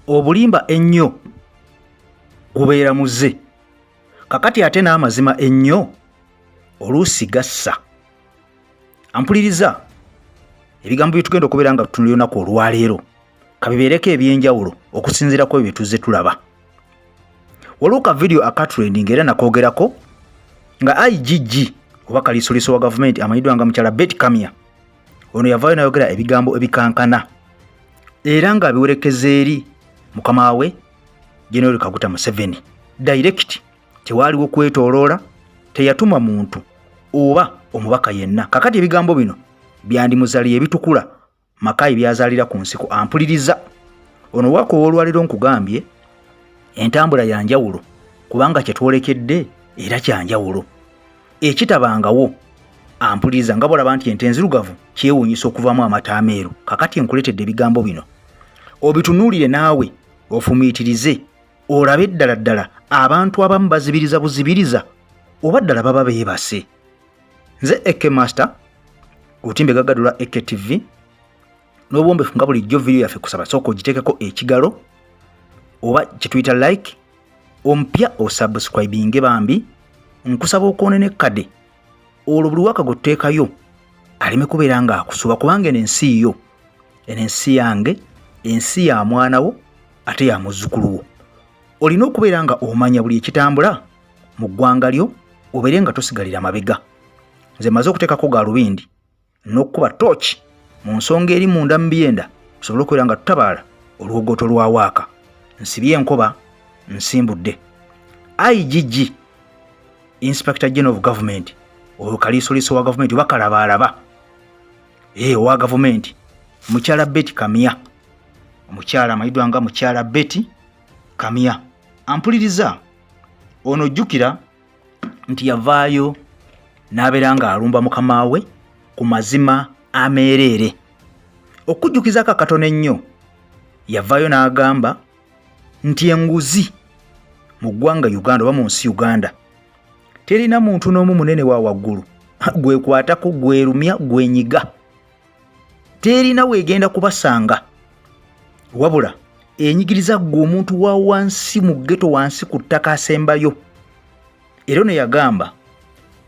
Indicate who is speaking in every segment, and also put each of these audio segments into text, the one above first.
Speaker 1: Obulimba ennyo gubeera muze. Kakati ate n'amazima ennyo oluusi gassa. Ampuliriza, ebigambo bye tugenda okubeera nga tutunulira olunaku olwaleero kabibeereko eby'enjawulo okusinziira ku ebyo bye tuzze tulaba. Waliwo ka vidiyo akatrending era nakoogerako nga IGG oba kaliisoliiso wa gavumenti amanyiddwa nga mukyala Beti Kamya ono yavaayo n'ayogera ebigambo ebikankana era ng'abiwerekeza eri mukama we General Kaguta Museveni direct. Tewaaliwo kwetooloola, teyatuma muntu oba omubaka yenna. Kakati ebigambo bino byandimuzaliye ebitukula Makayi byazaalira ku nsiko. Ampuliriza, ono wako ow'olwaliro nkugambye entambula ya njawulo kubanga kye twolekedde era kya njawulo ekitabangawo. Ampuliriza, nga bwolaba nti ente enzirugavu kyewuunyisa okuvaamu amata ameeru. Kakati nkuleetedde ebigambo bino obitunuulire naawe ofumiitirize olabe ddala ddala abantu abamu bazibiriza buzibiriza oba ddala baba beebase. Nze AK Master otimbe gagadula AK TV n'obuwombefu nga bulijjo. Vidiyo yaffe kusaba sooka ogiteekeko ekigalo oba kyetuyita like, omupya osubscribinge. Bambi nkusaba okoone nekkade, olwo buli waka gwetuteekayo aleme kubeera nga akusuba, kubanga eno ensi yo, eno ensi yange, ensi ya mwana wo ate ya muzzukulu wo. Olina okubeera nga omanya buli ekitambula mu ggwanga lyo, obeere nga tosigalira mabega. Nze maze okuteekako galubindi n'okukuba tooki mu nsonga eri munda mu byenda, tusobole okubeera nga tutabaala olwogoto lwa waaka. Nsibye enkoba, nsimbudde. IGG, Inspector General of Government, oyo kaliisoliiso wa gavumenti oba kalabaalaba owa gavumenti, mukyala Betty Kamya, omukyala amanyiddwa nga mukyala Betty Kamya. Ampuliriza, ono ojjukira nti yavaayo n'abeera ng'alumba mukama we ku mazima ameereere. Okujjukizaako akatono ennyo, yavaayo n'agamba nti enguzi mu ggwanga Uganda oba mu nsi Uganda terina muntu n'omu munene wa waggulu gwekwatako, gwerumya, gwenyiga, terina weegenda kubasanga, wabula enyigiriza ggwe omuntu wa wansi mu ggeto, wansi ku ttaka asembayo. Era ono yagamba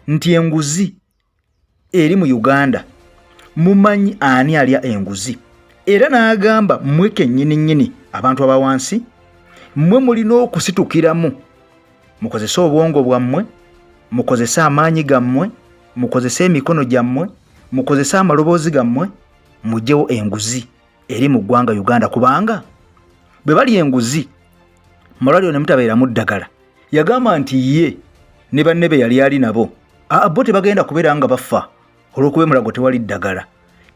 Speaker 1: nti enguzi eri mu Uganda, mumanyi ani alya enguzi, era n'agamba mmwe kennyini nnyini abantu aba wansi mmwe mulina okusitukiramu, mukozese obwongo bwammwe, mukozese amaanyi gammwe, mukozese emikono gyammwe, mukozese amaloboozi gammwe, mugyewo enguzi eri mu ggwanga Uganda, kubanga bwe bali enguzi malwaliro ne mutabeeramu ddagala. Yagamba nti ye ne banne be yali ali nabo bo tebagenda kubeera nga bafa olw'okuba emulago tewali ddagala.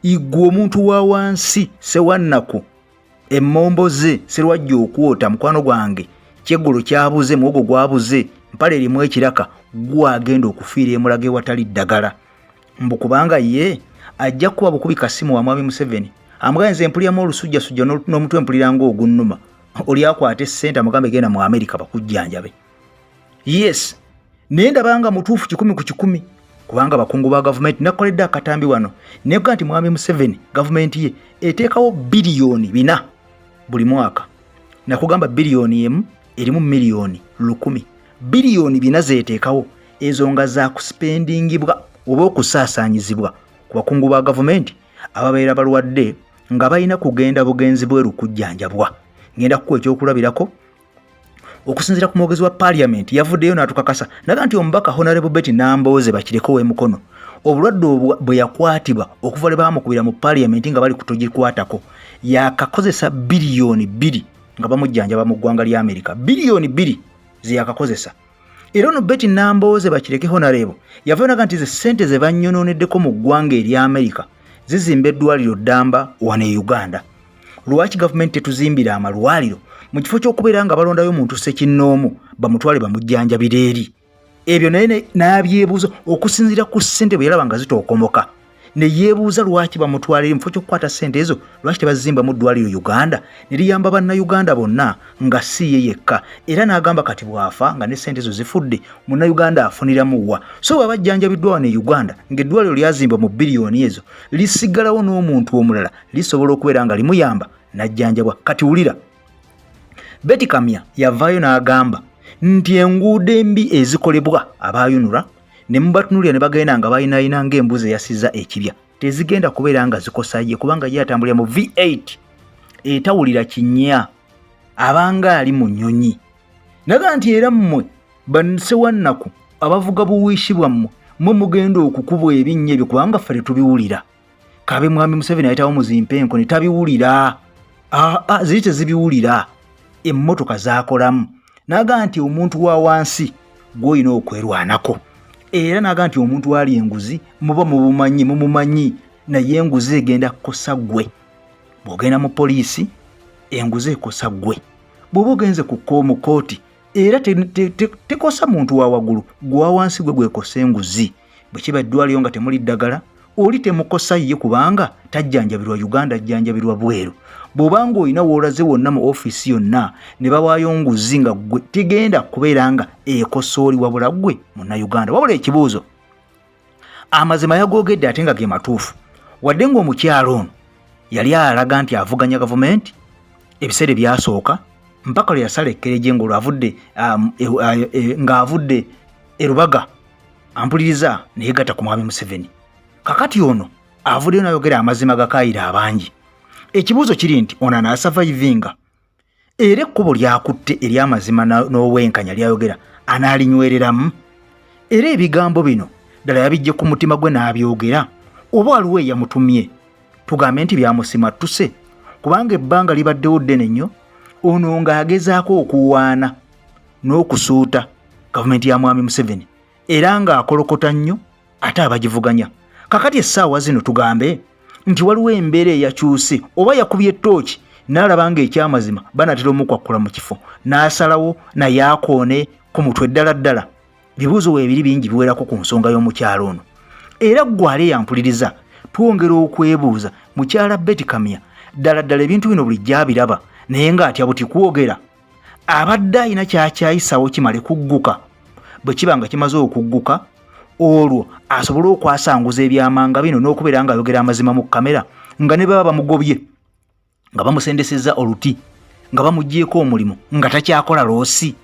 Speaker 1: Igwe omuntu wa wansi sewannaku emmombo ze serwajja okwota, mukwano gwange kyeggulo kyabuze, muwogo gwabuze, mpale erimu ekiraka, gwagenda okufiira emulago ewatali ddagala, mbu kubanga ye ajja kuba bukubi kasimu wa mwami Museveni amugambe nze mpuliramu olusujjasujja n'omutwe mpulira ng'ogunnuma, oli akwata essente amugambe genda mu Amerika bakujjanjabe. Yes, naye ndabanga mutuufu 100 ku 100, kubanga abakungu ba gavumenti nakoledde akatambi wano nekuga nti mwami Museveni gavumenti ye eteekawo biliyoni 4 buli mwaka. Nakugamba biliyoni 1 erimu miliyoni 1000, biliyoni 4 zeeteekawo ezo nga zakuspendingibwa oba okusaasaanyizibwa ku bakungu ba gavumenti ababeera balwadde nga balina kugenda bugenzi bweru kujjanjabwa. Ngenda kukuwa ekyokulabirako. Okusinziira ku mwogezi wa parliament, yavuddeyo n'atukakasa naga nti omubaka Honorable Betty Nambooze Bakireko w'emukono, obulwadde bwe yakwatibwa okuva lwe baamukubira mu parliament nga bali kutogikwatako, yakakozesa biliyoni 2 nga bamujjanjaba mu ggwanga lya Amerika, biliyoni 2 ze yakakozesa. Era ono Betty Nambooze Bakireke Honorable yavayo naga nti ze ssente ze banyonooneddeko mu ggwanga erya Amerika zizimba eddwaliro ddamba wano e Uganda. Lwaki gavumenti tetuzimbira amalwaliro mu kifo ky'okubeera nga balondayo omuntu ssekinnoomu bamutwale bamujjanjabira eri? Ebyo naye n'abyebuuza okusinziira ku ssente bwe yalaba nga zitookomoka, ne yeebuuza lwaki bamutwala eri mu kifo ky'okukwata ssente ezo, lwaki tebazimbamu ddwaliro Uganda ne liyamba bannayuganda bonna nga si ye yekka? Era n'agamba kati bw'afa nga ne ssente ezo zifudde, munnayuganda afuniramu wa? So bw'aba ajjanjabiddwa wano e Uganda ng'eddwaliro lyazimbwa mu biliyoni ezo, lisigalawo n'omuntu omulala lisobola okubeera nga limuyamba n'ajjanjabwa. Kati wulira. Betty Kamya yavaayo n'agamba nti enguudo embi ezikolebwa abaayunula ne mubatunulira ne bagenda nga balinaayina ng'embuzi eyasizza ekibya tezigenda kubeera nga zikosa ye, kubanga ye atambulira mu V8 etawulira kinnya, abanga ali mu nnyonyi. Naga nti era mmwe bansewannaku abavuga buwiishi bwammwe, mmwe mugenda okukubwa ebinnya ebyo, kubanga ffe tetubiwulira. Kabe mwami Museveni ayitawo muzimpenko ne tabiwulira, aa ziri tezibiwulira, emmotoka zaakolamu. Naga nti omuntu wa wansi gw'olina okwerwanako, era naga nti omuntu ali enguzi muba mubumanyi, mumumanyi, naye enguzi egenda kukosa ggwe. Bw'ogenda mu poliisi, enguzi ekosa ggwe. Bw'oba ogenze ku mu kooti, era tekosa muntu wa waggulu, gwe wa wansi gwe gwekosa enguzi. Bwe kiba eddwaliro nga temuli ddagala, oli temukosa ye, kubanga tajjanjabirwa Uganda, ajjanjabirwa bweru. Bw'obanga olina w'olaze wonna mu ofiisi yonna ne bawaayo nguzi, nga ggwe tegenda kubeera nga ekosa oli, wabula ggwe Munnayuganda. Wabula ekibuuzo, amazima yagoogedde ate nga ge matuufu. Wadde ng'omukyalo ono yali alaga nti avuganya gavumenti ebiseera ebyasooka, mpaka lwe yasala ekkereje ng'olwo avudde ng'avudde erubaga ampuliriza neyegatta ku mwami Museveni. Kakati ono avuddeyo n'ayogera amazima gakaayira abangi. Ekibuuzo kiri nti ono anaasurvivinga? Era ekkubo lyakutte ery'amazima n'obwenkanya lyayogera anaalinywereramu? Era ebigambo bino ddala yabijje ku mutima gwe n'abyogera, oba waliwo eyamutumye? Tugambe nti byamusimattuse, kubanga ebbanga libaddewo ddene nnyo ono ng'agezaako okuwaana n'okusuuta gavumenti ya mwami Museveni, era ng'akolokota nnyo ate abagivuganya. Kakati essaawa zino tugambe nti waliwo embeera eyakyuse, oba yakubye ttooki n'alaba ng'ekyamazima banatera omukwakkula mu kifo, n'asalawo naye akoone ku mutwe ddala ddala? Bibuuzo weebiri bingi biwerako ku nsonga y'omukyalo ono. Era ggwe ali eyampuliriza, twongera okwebuuza, mukyala Betty Kamya ddala ddala ebintu bino bulijjo abiraba naye ng'atya buti kwogera? Abadde alina kyakyayisawo kimale kugguka? Bwe kiba nga kimaze okugguka, olwo asobole okwasanguza ebyamanga bino n'okubeera ng'ayogera amazima mu kamera, nga ne baba bamugobye, nga bamusendesezza oluti, nga bamuggyeeko omulimu, nga takyakola loosi?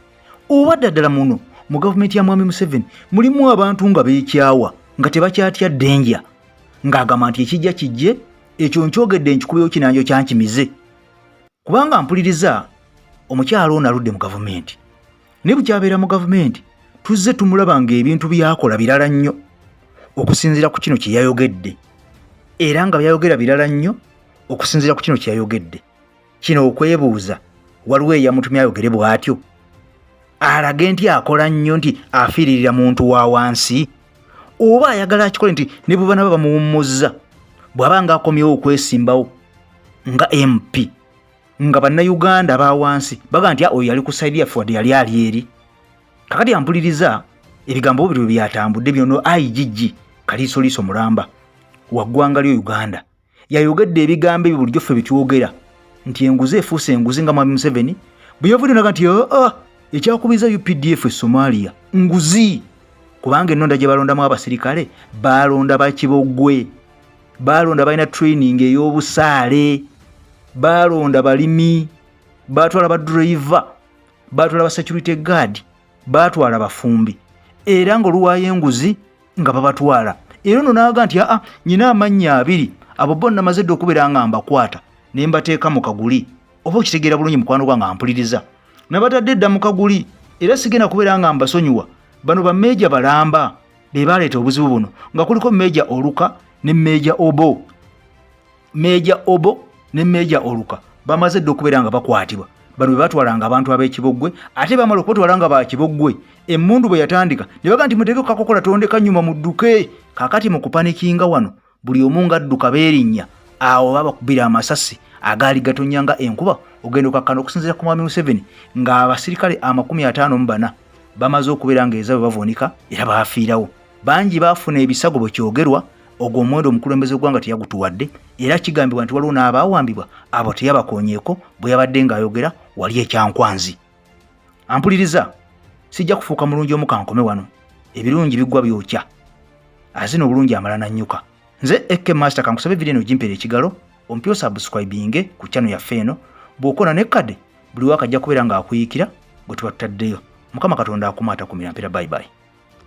Speaker 1: Oba ddala muno mu gavumenti ya mwami Museveni mulimu abantu nga beekyawa, nga tebakyatya ddenja, ng'agamba nti ekijja kijje, ekyo nkyogedde, nkikubeyo kinanjo kyankimize? Kubanga mpuliriza, omukyalo ono aludde mu gavumenti, naye bukyabeera mu gavumenti tuzze tumulaba ng'ebintu byakola birala nnyo okusinziira ku kino kye yayogedde, era nga byayogera birala nnyo okusinziira ku kino kye yayogedde. Kino okwebuuza, waliwo eyamutumye ayogere bw'atyo alage nti akola nnyo, nti afiiririra muntu wa wansi, oba ayagala akikole nti ne bwe banaba bamuwummuzza, bw'aba nga akomyewo okwesimbawo nga MP, nga Bannayuganda ba wansi baga nti oyo yali ku side yaffe wadde yali ali eri? Kakati ampuliriza, ebigambo bibiri bwe byatambudde byono. IGG Kaliisoliiso mulamba wa ggwanga lyo Uganda yayogedde ebigambo ebyo bulijjo ffe bitwogera nti enguzi efuuse enguzi, nga mwami Museveni bwe yavudde naga nti aa ekyakubiza UPDF e Somalia nguzi, kubanga ennonda gye balondamu abasirikale balonda bakibogwe, balonda balina training ey'obusaale, balonda balimi, batwala badriver, batwala ba security guard, batwala bafumbi, era ng'oluwaayo enguzi nga babatwala. Era ono n'aga nti aa nyina amannya abiri, abo bo namaze dda okubeera nga mbakwata ne mbateeka mu kaguli. Oba okitegeera bulungi, mukwano gwange ampuliriza, nabatadde dda mu kaguli, era sigenda kubeera nga mbasonyiwa. Bano bameeja balamba be baleeta obuzibu buno, nga kuliko Meeja Oluka ne Meeja Obo. Meeja Obo ne Meeja Oluka bamaze dda okubeera nga bakwatibwa. Bano be batwalanga abantu ab'ekiboggwe, ate bamala okubatwala nga bakiboggwe, emmundu bwe yatandika ne baga nti muteeke kakokola tondeka nyuma mudduke. Kakati mu kupanikinga wano buli omu ng'adduka beerinnya, awo babakubira amasasi agaali gatonnya nga enkuba ogenda okakkana. Okusinziira ku mwami Museveni, ng'abasirikale 54 bamaze okubeera ng'ezaabwe bavuunika, era baafiirawo. Bangi baafuna ebisago bwe kyogerwa. Ogwo omuwendo omukulembeze w'eggwanga teyagutuwadde, era kigambibwa nti waliwo n'abaawambibwa, abo teyabakoonyeeko bwe yabadde ng'ayogera wali ekyankwanzi. Ampuliriza, sijja kufuuka mulungi omu, kankome wano. Ebirungi biggwa byokya, azina obulungi amala nannyuka. Nze Ak Master, kankusabe video eno gimpeera ekigalo, ompya osubscribinge ku channel yaffe eno. Bw'okona ne kadde Buli waaka ajja kubeera ng'akuyiikira gwe tuba tutaddeyo. Mukama Katonda akuma atakumira mpera. Bye bye.